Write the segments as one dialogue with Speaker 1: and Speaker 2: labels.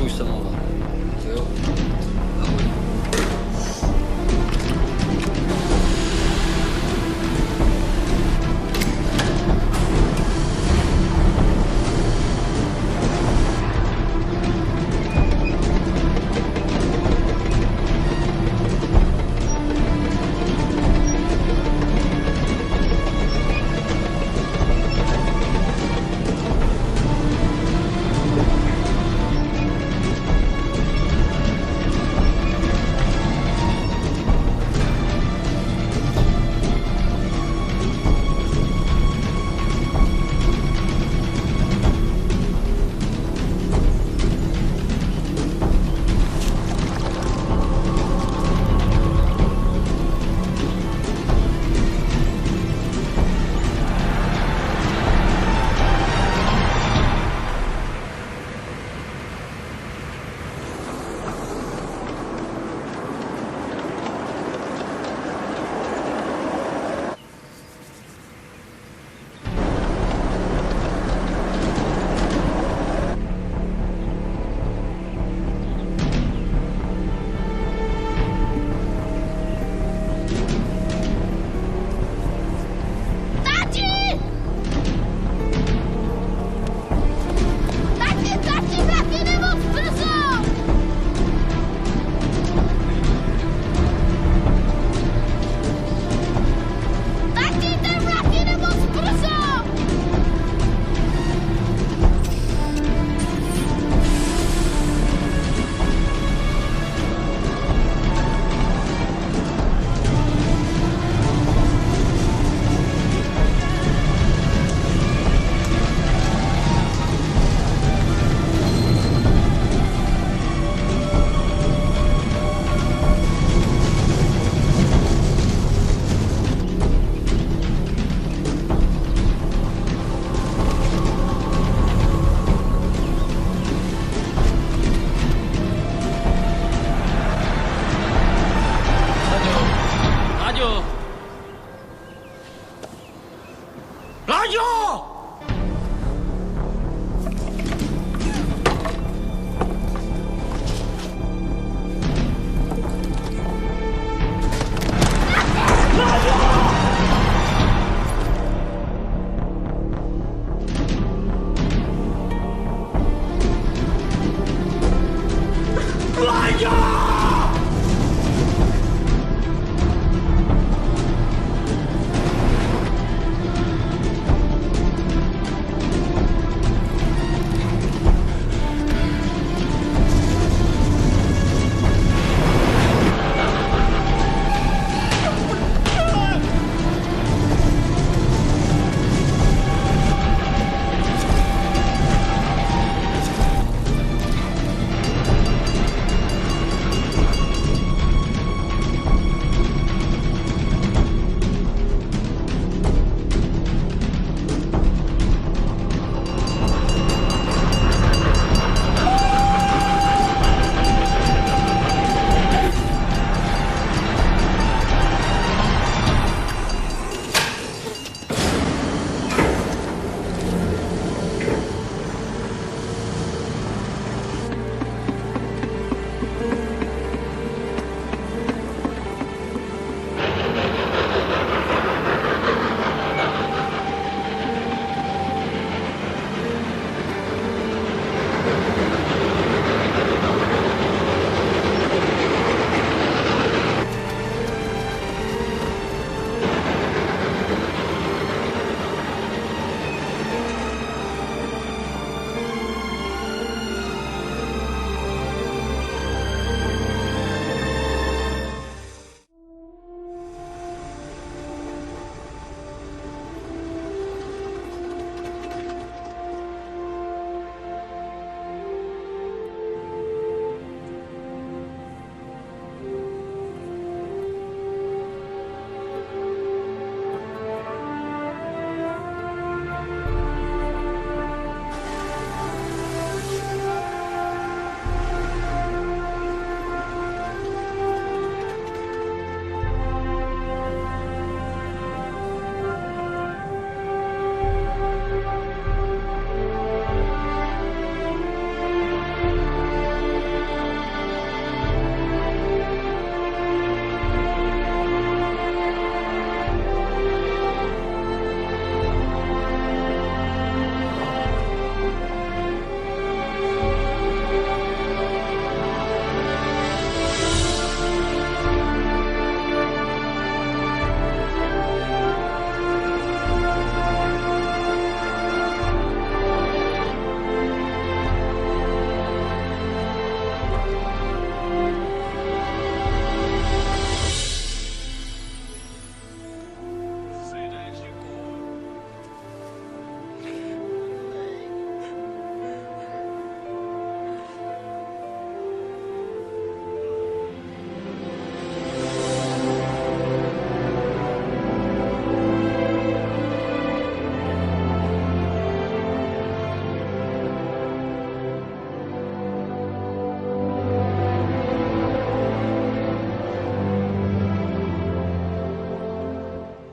Speaker 1: Už jsem. Jo. Ahoj. Láďo! Láďo!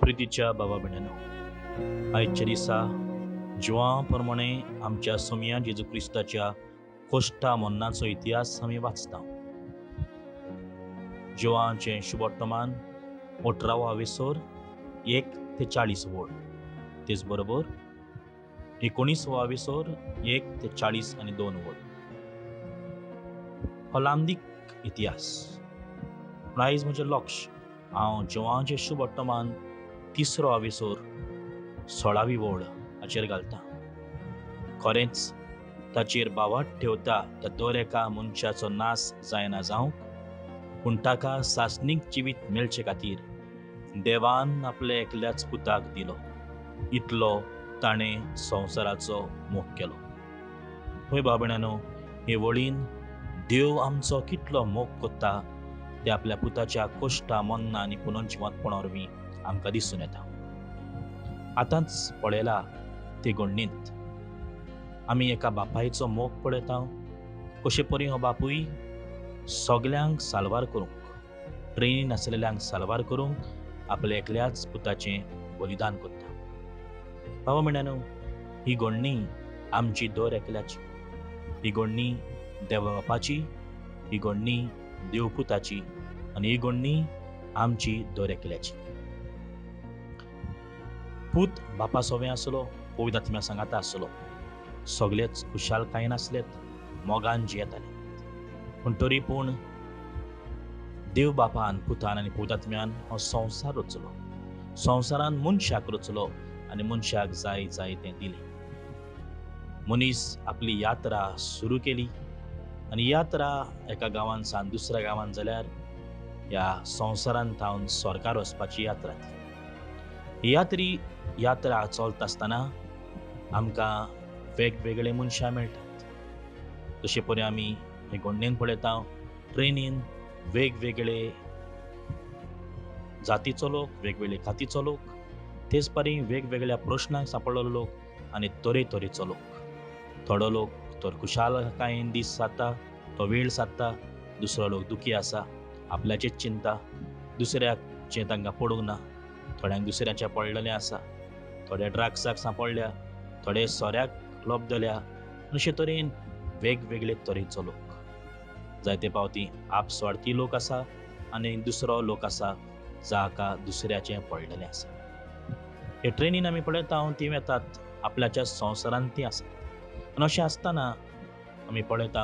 Speaker 2: प्रितीच्या बाबा भयणांनो, आयच्या दिसा जिवा प्रमाणे आमच्या सोमया जेजू क्रिस्ताच्या कोश्टा मरणाचो इतिहास आमी वाचता. जिवाचें शुभवर्तमान 18 वेसर 1 ते 40 वळ, तेच बरोबर 19 वेसर 1 ते 40 आनी 2 वळ. हो लांबदीक इतिहास. पूण आयज म्हजें लक्ष हांव जिवाचें शुभवर्तमान 3 वेसर 16 वळ हाचेर घालता. खरेंच ताचेर बावाट ठेवता त्या दर एका मनशाचो नाश जायना जावंक, पूण ताका सासणीक जिवीत मेळचे खातीर देवान आपल्या एकल्याच पुताक दिलो. इतलो ताणें संवसाराचो मोग केलो. हय बाबण्यानो, हे वळीन देव आमचो कितलो मोग करता ते आपल्या पुताच्या कोश्टा मन्ना आनी पुनर्जिवंतपणा वरवीं आमकां दिसून येता. आतांच पळयला ते गोडणींत आमी एका बापायचो मोग पळयता. कशे परी हो बापूय सगल्यांक साल्वार करूंक, ट्रेनी नासलेल्यांक साल्वार करूंक आपल्या एकल्याच पुताचें बलिदान करता. बाबा म्हणल्यार ही गोडणी आमची दर एकल्याची, ही गोडणी देवा बापाची, ही गोडणी देवपुताची आनी ही गोडणी आमची दर एकल्याची. पूत बापा सोवें आसलो, पवित्र आत्म्या सांगाता आसलो, सगळेच खुशालकायेन आसलेत, मोगान जियेताले. पूण तरी पूण देव बापान, पुतान आनी पवित्र आत्म्यान हो संवसार रचलो. संवसारान मनशाक रचलो आनी मनशाक जाय जाय तें दिलें. मनीस आपली यात्रा सुरू केली आनी यात्रा एका गांवान सावन दुसऱ्या गांवान जाल्यार ह्या संवसारान थावन स्वर्गार वचपाची यात्रा ती. ही यात्रा चलता आसतना आमकां वेगवेगळे मनशां मेळटात. तशे परी आमी हे गोडणेन पळयता, ट्रेनीन वेगवेगळे जातीचो लोक, वेगवेगळे खातीचो लोक, तेच परी वेगवेगळ्या प्रश्नांक सांपडलेलो लोक आनी तरेतरेचो लोक. थोडो लोक तर खुशालकायेन दीस सादता, तो वेळ सादता, दुसरो लोक दुखी आसा, आपल्याचेच चिंता, दुसऱ्याचें तांकां पडूंक ना, थोड्यांक दुसऱ्याचें पडलेलें आसा, थोडे ड्रग्साक सांपडल्या, थोडे सोऱ्याक लब्धल्या. अशे तरेन वेगवेगळे तरेचो लोक. जायते पावती आपस्वार्थी लोक आसा आनी दुसरो लोक आसा जाका दुसऱ्याचें पडलेलें आसा. हे ट्रेनीन आमी पळयता ती वेतात आपल्याच्या संवसारान ती आसात. आनी अशें आसतना आमी पळयता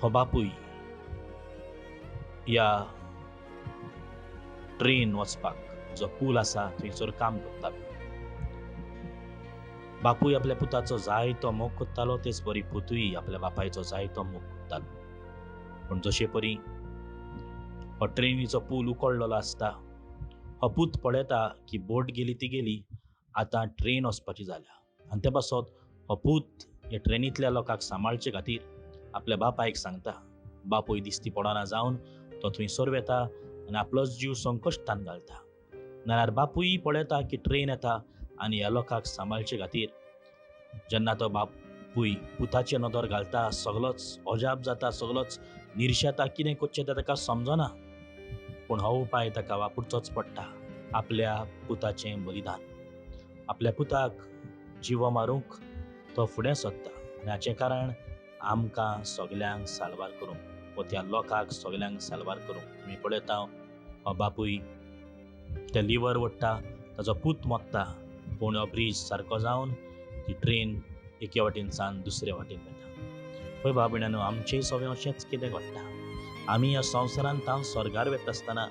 Speaker 2: हो बापूय ह्या ट्रेन वचपाक जो पूल आसा थंयसर काम करता. बापूय आपल्या पुताचो जायतो मोग करतालो, तेच परी पुतूय आपल्या बापायचो जायतो मोग करतालो. पूण जशे परी हो ट्रेनीचो पूल उकडलेलो आसता, हो पूत पळयता की बोट गेली ती गेली, आतां ट्रेन वचपाची जाल्या. आनी ते पासत हो पूत ह्या ट्रेनींतल्या लोकांक सांबाळचे खातीर आपल्या बापायक सांगता. बापूय दिसती पडना जावन तो थंयसर वेता आनी आपलोच जीव संकश्टान घालता. नाल्यार बापूय पळयता की ट्रेन येता आनी ह्या लोकांक सांबाळचे खातीर जेन्ना तो बापूय पुताचे नदर घालता, सगलोच अजाप जाता, सगलोच निर्शेता, कितें करचें तें ताका समजना. पूण हो उपाय ताका वापरचोच पडटा, आपल्या पुताचें बलिदान. आपल्या पुताक जिवो मारूंक तो फुडें सरता आनी हाचें कारण आमकां सगल्यांक साल्वार करूंक, वा त्या लोकांक सगल्यांक साल्वार करूंक. आमी पळयता हो बापूय ते लिवर ओडटा, ताजो पूत मोडटा, पूण हो ब्रीज सारको जावन ती ट्रेन एके वाटेन सावन दुसरे वाटेन वता. पळय भाव भयणांनो, आमचेय सगळें अशेंच कितें घडटा. आमी ह्या संवसारान तावन स्वर्गार वता आसतना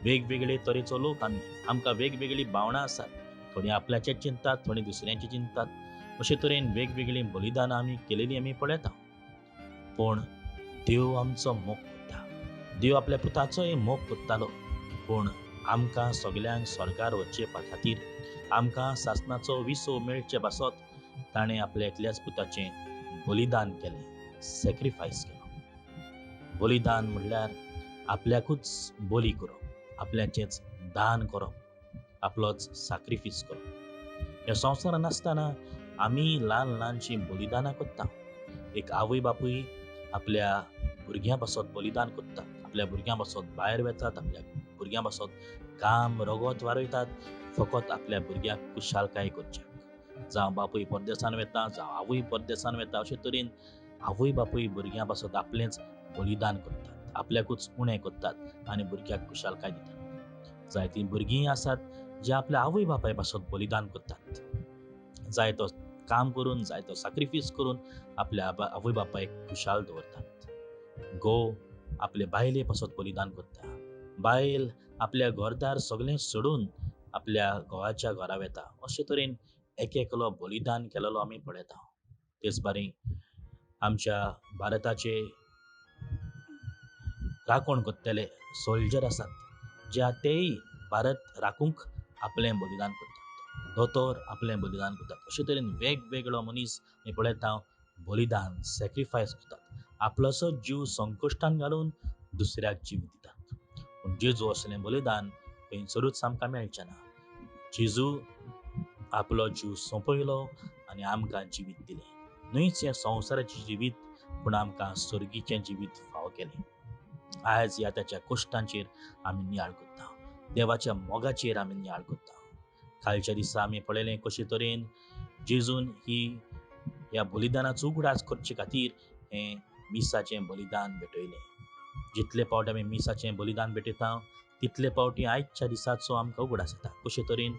Speaker 2: वेगवेगळे तरेचो लोक आमी, आमकां वेगवेगळीं भावनां आसात. थोडीं आपल्याचेच चिंतात, थोडीं दुसऱ्यांची चिंतात. अशे तरेन वेगवेगळीं बलिदानां आमी केलेलीं आमी पळयता. पूण देव आमचो मोग करता. देव आपल्या पुताचोय मोग करतालो, पूण आमकां सगल्यांक स्वर्गार वचचे खातीर, आमकां सासणाचो विसव मेळचे पासत ताणें आपल्या एकल्याच पुताचें बलिदान केलें, सॅक्रिफायस केलो. बलिदान म्हणल्यार आपल्याकूच बली करप, आपल्याचेंच दान करप, आपलोच साक्रिफीस करप. ह्या संवसारान आसतना आमी ल्हान ल्हानशीं बलिदानां करता. एक आवय बापूय आपल्या भुरग्यां पासत बलिदान करता, आपल्या भुरग्यां पासत भायर वेतात, आपल्या भुरग्यां पासत घाम रगत वारयतात फकत आपल्या भुरग्याक खुशालकाय करच्याक. जावं बापूय परदेसान वता, जावं आवय परदेसान वता, अशे तरेन आवय बापूय भुरग्यां पासत आपलेंच बलिदान करतात, आपल्याकूच उणें करतात आनी भुरग्याक खुशालकाय दितात. जायतीं भुरगीं आसात जे आपल्या आवय बापाय पासत बलिदान करतात, जायतो काम करून, जायतो सॅक्रिफायस करून आपल्या आवय बापायक खुशाल दवरतात. घोव आपले बायले पासत बलिदान करता, बायल आपल्या घरदार सगळें सोडून आपल्या घोवाच्या घरा वता. अशे तरेन एक एकलो बलिदान केलेलो आमी पळयता. तेच बारी आमच्या भारताचे राखण करतले सोल्जर आसात ज्या तेय भारत राखूंक आपलें बलिदान करतात, दोतोर आपलें बलिदान करतात. अशे तरेन वेगवेगळो मनीस आमी पळयता बलिदान सॅक्रिफायस करतात, आपलोसो जीव संकश्टान घालून दुसऱ्याक जीव दितात. पूण जेजू असलें बलिदान खंयसरूच आमकां मेळचें ना. जेजू आपलो जीव सोंपयलो आनी आमकां जिवीत दिलें, न्हयच हें संवसाराचें जिवीत पूण आमकां सर्गीचें जिवीत फावो केलें. आयज ह्या ताच्या कश्टांचेर आमी नियाळ करता, देवाच्या मोगाचेर आमी नियाळ करता. कालच्या दिसा आमी पळयलें कशे तरेन जेजून ही ह्या बलिदानाचो उगडास करचे खातीर हें मिसाचें बलिदान भेटयलें. जितले फावट आमी मिसाचें बलिदान भेटयता तितले फावटी आयच्या दिसाचो आमकां उगडास येता. कशे तरेन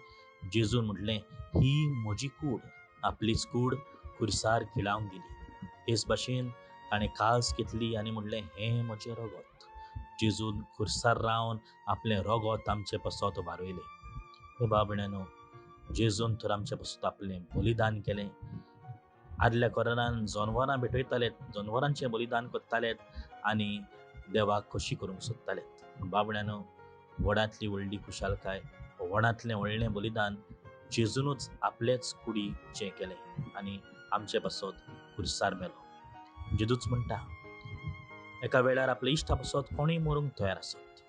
Speaker 2: जेजून म्हटलें, ही म्हजी कूड, आपलीच कूड खुर्सार खिळावंक दिली. तेच भाशेन ताणें काल्स घेतली आनी म्हणलें, हें म्हजें रगत. जेजून खुर्सार रावन आपलें रगत आमचे पासत वारयलें. हे बाबण्यानो, जेजून तर आमचे पासत आपलें बलिदान केलें. आदल्या करारान जनवरां भेटयताले, जनवरांचें बलिदान करताले आनी देवाक खोशी करूंक सोदताले. पूण बाबण्यानो, व्हडांतली व्हडली खुशालकाय, व्हडांतलें व्हडलें बलिदान जेजूनच आपलेच कुडीचें केलें आनी आमचे पासत खुर्सार मेलो. जेजूच म्हणटा, एका वेळार आपल्या इश्टा पासत कोणूय मरूंक तयार आसत,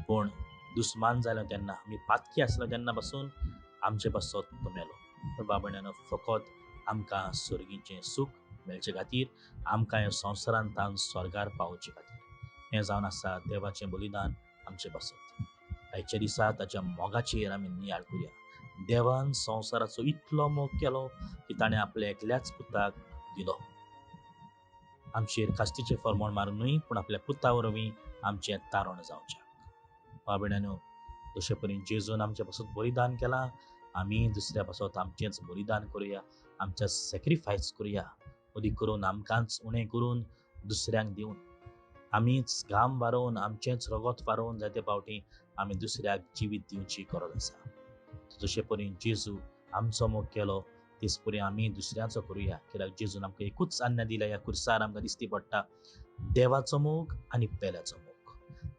Speaker 2: पूण दुस्मान जालो तेन्ना, आमी पातकी आसलो तेन्ना पासून आमचे पासत तो मेलो. पूण बाबण्यानो, फकत आमकां सर्गीचें सूख मेळचे खातीर, आमकां ह्या संवसारांत स्वर्गार पावोवचे खातीर हें जावन आसा देवाचें बलिदान आमचे पासत. आयच्या दिसा ताच्या मोगाचेर आमी नियाळ करुया. देवान संवसाराचो इतलो मोग केलो की ताणें आपल्या एकल्याच पुताक दिलो. आमचेर खास्तीचें फर्मोण मारून न्हय, पूण आपल्या पुता वरवीं आमचें तारण जावचें. बाबण्यानो, जशे परी जेजून आमचे पासत बलिदान केलां, आमी दुसऱ्या पासत आमचेंच बलिदान करुया, आमचें सॅक्रिफायस करुया. अदीक करून आमकांच उणें करून दुसऱ्यांक दिवन, आमीच घाम वारोवन, आमचेंच रगत वारोवन जायते फावटी आमी दुसऱ्याक जिवीत दिवची गरज आसा. जशे परी जेजू आमचो मोग केलो तेच परी आमी दुसऱ्यांचो करुया. कित्याक जेजून आमकां एकूच आज्ञा दिल्या, ह्या खुर्सार आमकां दिसती पडटा, देवाचो मोग आनी पेल्याचो मोग.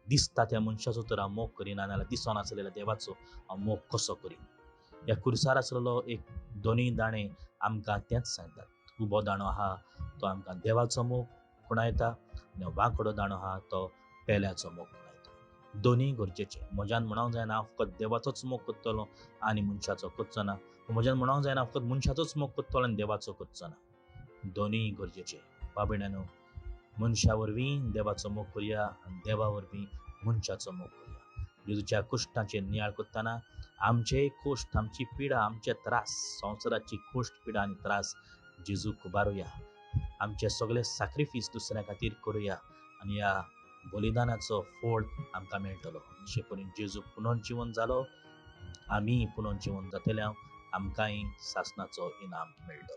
Speaker 2: दिसता त्या मनशाचो तर हांव मोग करिना, नाजाल्यार दिसोन आसलेल्या देवाचो हांव मोग कसो करीन. ह्या खुर्सार आसलेलो एक दोनूय दाणे आमकां तेंच सांगतात. उबो दाणो आहा तो आमकां देवाचो मोग खुणायता आनी वांकडो दाणो आहा तो पेल्याचो मोग खुणायता. दोनूय गरजेचे. म्हज्यान म्हणूंक जायना हांव फकत देवाचोच मोग करतलो आनी मनशाचो करचो ना, म्हज्यान म्हणूंक जायना फकत मनशाचोच मोग करतलो आनी देवाचो करचो ना. दोनूय गरजेचे. बाबण्यानो, मनशा वरवीं देवाचो मोग करुया आनी देवा वरवीं मनशाचो मोग करुया. जेजूच्या कश्टांचेर नियाळ करतना आमचे कश्ट, आमची पिडा, आमचे त्रास, संवसाराची कश्ट, पिडा आनी त्रास जेजूक उबारुया. आमचे सगळे सॅक्रिफायस दुसऱ्या खातीर करुया आनी ह्या बलिदानाचो फोड आमकां मेळटलो. अशे परी जेजू पुनर्जिवन जालो, आमी पुनर्जिवन जातले, आमकांय सासणाचो इनाम मेळटलो.